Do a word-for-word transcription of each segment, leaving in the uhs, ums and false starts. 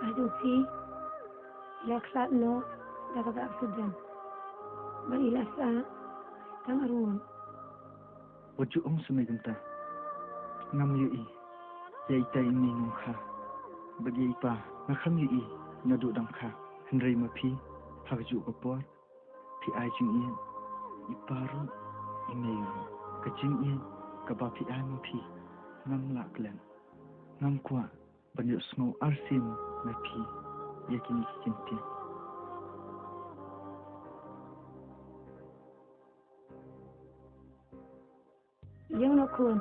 Ajo phi, i la khlad noh da kaba accident. Bad i la sah tang arngut. Wat ju ong sumai kumta. Ngam ïohi ïa itai i mei nongkha. Bad ïa i pa nga kham ïohi naduh dang kha. Hynrei ma phi, ha kajuh ka por phi ai jingïeit, i pa ruh, i mei ruh. Ka jingïeit kaba phi ai ma phi, ngam lah klet. Ngam kwah ban ïohsngew arsien na phi ïa kine ki kyntien. Ïeng noh khun,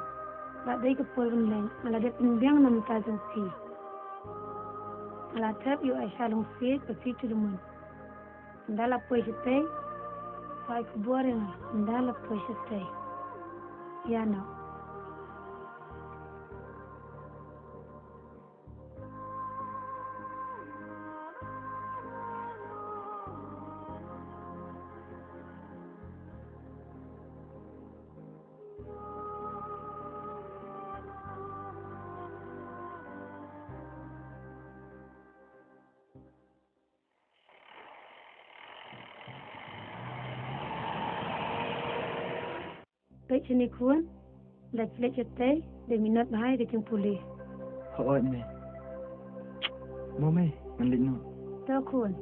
la dei ka por ban leit, nga la dep pynbiang na bynta jong phi. Nga la thep ïa u Aisha Longsiej ba phi to lyngngoh. Ynda la poi shatei, sa ai khubor ïa nga ynda la poi shatei. Ïa noh. Peit shane khun, leit phi leit shatei, dei minot bha ïa ka jingpule. Hooid mei. Mo mei, ngan leit noh. To khun.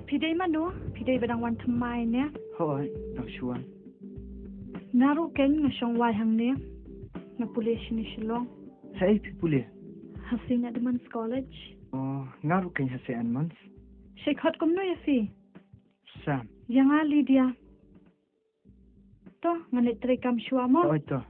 Phi dei mano? Phi dei ba dang wan thymmai ne? Hooid, dang shu wan. Nga ruh keiñ nga shong wai hangne. Nga pule shane Shillong. Haei phi pule? Ha Saint Edmund's College. Oh, nga ruh keiñ ha Saint Edmund's. Shait khot kumno ïa phi? Sam. Ïa nga Lydia. To, ngan leit treikam shuwa mo. Hooid to.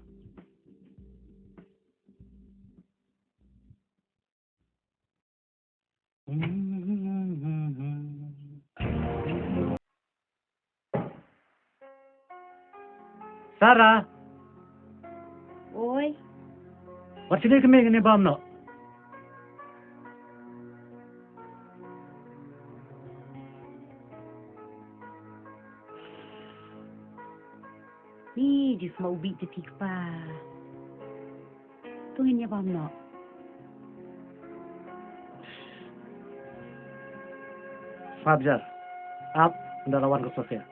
Sara. Oi. Wat sini kami kene bam no. Ni jisma ubi jeti kpa. Tungin ïa bam noh. Sngap jar. Ap, ynda la wan ka Sofia.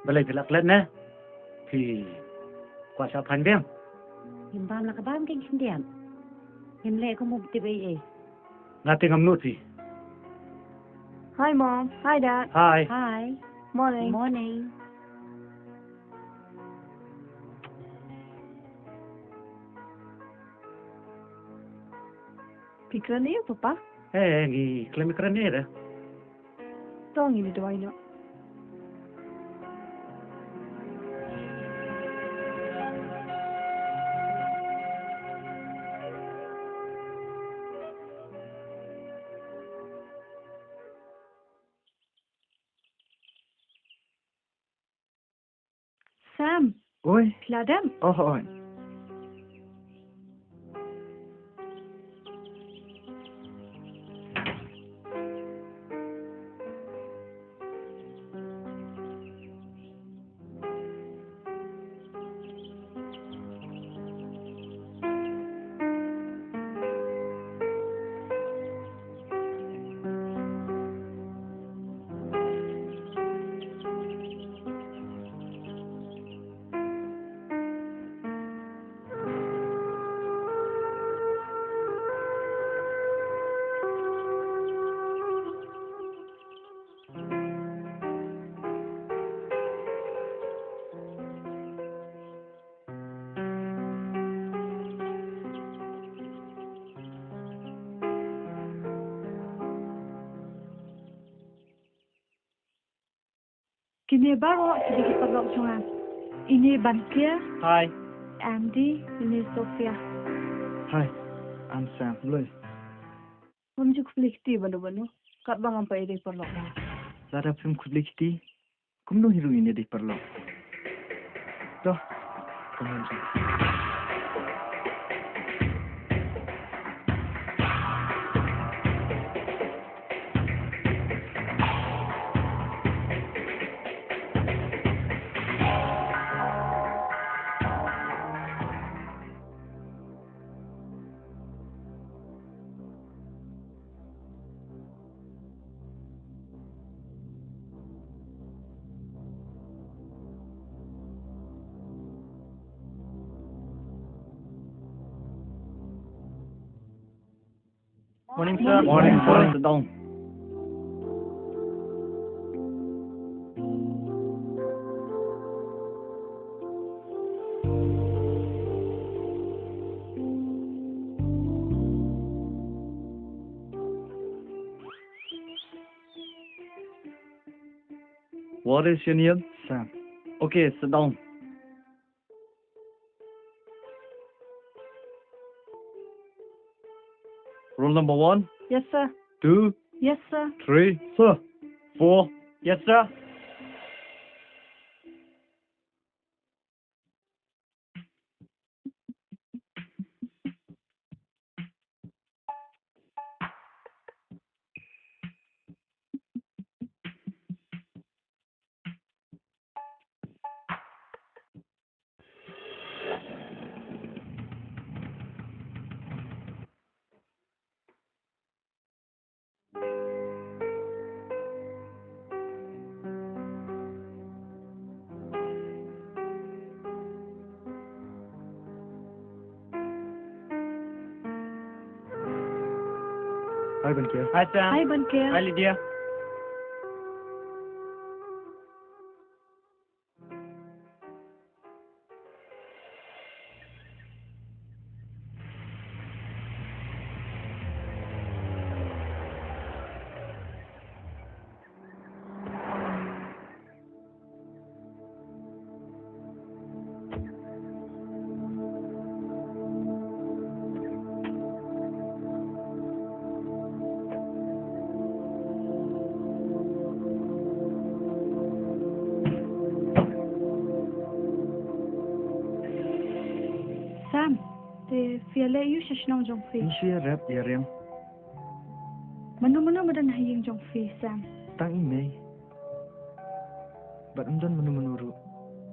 Balei phi la klet ne? Phi kwah shah phai biang? Ngim bam la ka bam kein khyndiat. Ngim leh kum u tip ei ei. Nga te ngam nud phi. Hi, Mom. Hi, Dad. Hi. Hi. Morning. Morning. Phi kren ïa u Papa? Eh, ngi khlem kren ïa de. To ngi leit duwai noh. Sam. Oi. Phi la dem? Oh, oi. Ine baroh ki dei ki paralok jong nga. Ine Bankia. Hi. Andy, ine Sophia. Hi, I'm Sam. Blei. Ngam ju khublei kti bano bano. Katba ngam pat ïadei paralok. Lada phim khublei kti, kumno hi ruh ngin ïadei paralok. To, come on. Morning, sir. Morning, sir. Sit down. What is your name? Sam. Okay, sit down. Roll number one. Yes, sir. Two. Yes, sir. Three. Sir. Four. Yes, sir. Hi, Bankia. Hi, Sam. Hi, Bankia. Hi, Lydia. Sam, te phi ïaleh aiu sha shnong jong phi? Ngi shu ïarep ïariang. Mano mano ba don ha ïing jong phi, Sam? Tang i mei. Bad ym don mano mano ruh.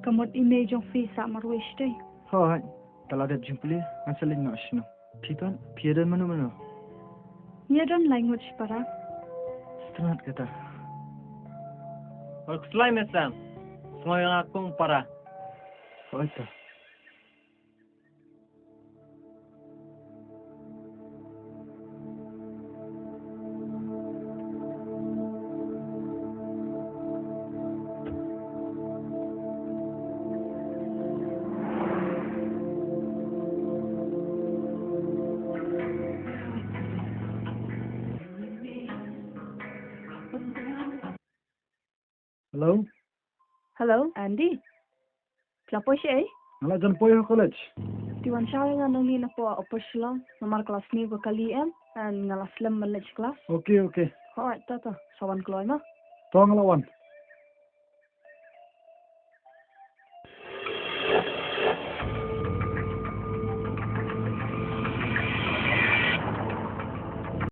Ka mut i mei jong phi sah marwei shatei. Hooid, te la dep jingpule ngan sa leit noh shnong. Phi pat, phi ïadon mano mano? Ngi ïadon lai ngut shipara. Sngewtynnat kata. Hooid, khuslai me Sam. Sngew ïa nga kum para. Hooid te. Hello? Hello, Andy. Phi la poi shaei? Nga la jan poi ha college. Te wan shaw ïa nga nangne napoh Upper Shillong, namar ka la sniew ka kali em, and nga la slem ban leit class. Okay, okay. Hooid, ta ta, sa wan kloi ma. To nga la wan.